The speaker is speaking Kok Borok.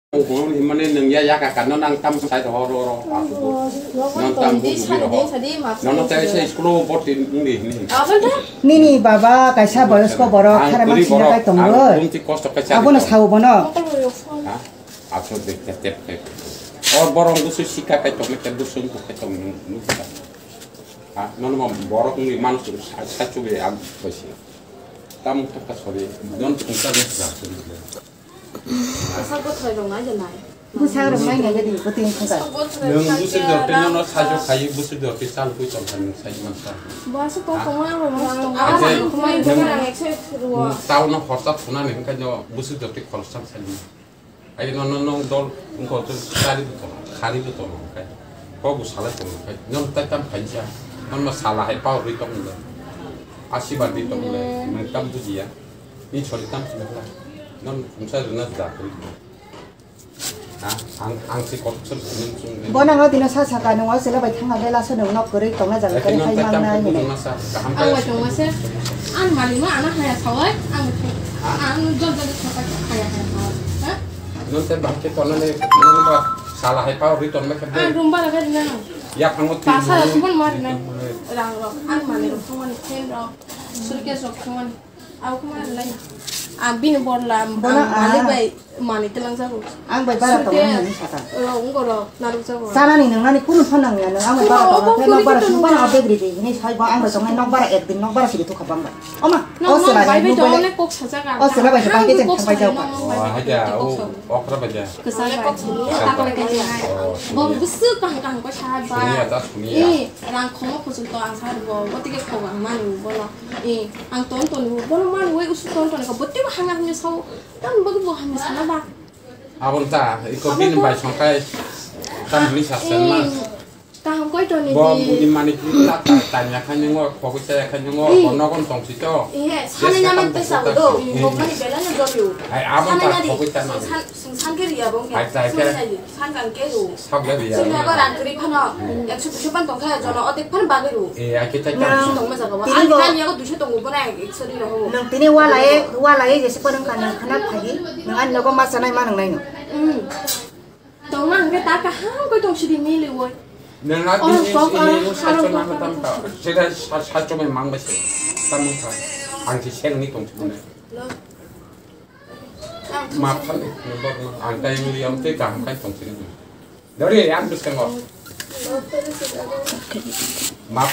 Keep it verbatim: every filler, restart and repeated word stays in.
Himani nung ya yaka ka, no nang tam sai ro ro ro. Non tam bu bu ro. Nono tai se school o boti ngi ni. Nini baba kaisa boyosko borok khara ma sina kai tongo. Abono sao bono. Aso de tep tep tep. O borong busu sika kai tong ke busu ko kai tong nu. Ha, nono borok ni man sa chu be am kosi. Tam to ka sori. Non tungsa de sa. Bwsa bwthai rok nai de nai. Bwsa rok nai nai de, bwtwi wngkha. Nwng bwswk dor tei nono sajwk khai, bwswk dor tei chalogwi tong kha nwng sai mansa. Bo aswk kok tongma rok nang. Abo nwng nwng tauno horsa thunani hwnkhe no bwswk dor tei khoroksa sai mano. Ai nono nwng dol wngkha chari bo tong, khari bo tong khai. Kok bo salai tong khai. Nwng tai tam khainsa. Nwng ma sala hai power rwi tong le. Asirbad rwi tong le. Nwng tam bujiya. Ni chori tam sini khala. Non kumsa rina da kuri. Ha, ang, ang si kok sel sini sung. Bo nang dino sa saka nung o sila bai thang a bela so nung nok kuri tong na jang kari hai mang nai hini. Ang bai tong masa. An mali ma ana haya sawai. Ang, ang jol jol sawai haya haya sawai. Ha? Non te bahke tona ne, non ba sala hai pa ri ton me kade. Ang rumba la kadi na. Ya phango ti. Pasa rok bun mari na. Rang rok, an mali rok thangmani, pen rok, suitcase rok thangmani. Au kuma lai. A bini borla, bono ang malik a bai mani telang jago. Ang bai bara tongo hinwi saka. Ro, ungoro, naruk jago. Sanani nang nani kunu phone nang ya nang ang bai bara tongo. Nok bara sini bara update ridi. Ini sai ba ang bai tongo nok bara ek din nok bara sini tukha bang bai. Oma, no, o no, sela bai bai bai tongo bai. Le kok sajak ang. O sela bai bai ke jeng kok bai jago. O haja, o okra bai ja. Kesa bai. Kok sini, tak bai kai jeng hai. Bo busuk kahang kahang ko sa bai. Sini ya, tak sini ya. Eh, rang khomo khusum to ang sa bo. Bo tike kok ang mani bo no. Eh, ang ton ton bo. Bo no mani wai usu ton ton ko. Bo tike hanga hanga sao. Tam bagwi bo hamya sana ba. Abon ta, iko bini bai songkai tam hini sasen ma. Kaham koi to ni. Bo bini mani ki ta ta tanya khanyo ngo, khogwi chaya khanyo ngo, bo nogon tong si to. Ihe, sana nyaman pesa do. Bo mani bela no jobyo. Ai, abon ta khogwi ta ma. Sung san ke riya bong ke. Ai, tai ke. San kan ke do. Sab le riya. Sung ya ko rang kri phano. Ekso duiso pan tong kha jono otek phan bagwi ru. Eh, ai ke tai ta. Duiso tong ma jaga ba. Ani kan ya ko duiso tong bo na ekso ri ro. Nang tini wala e, wala e jese panang kan khana phagi. Nang ani logo ma sanai ma nang nai no. Tongma hwnkhe ta kaham khe tong sidi mili woi. Nang a bini kok ini aro sachoma tam ta. Sida sachoma mang ba se. Tam ta. Ang si sel ni tong sini. Map thani number no. Ang tai mili am te kaham kai tong sini. Dori ang bwskango. Map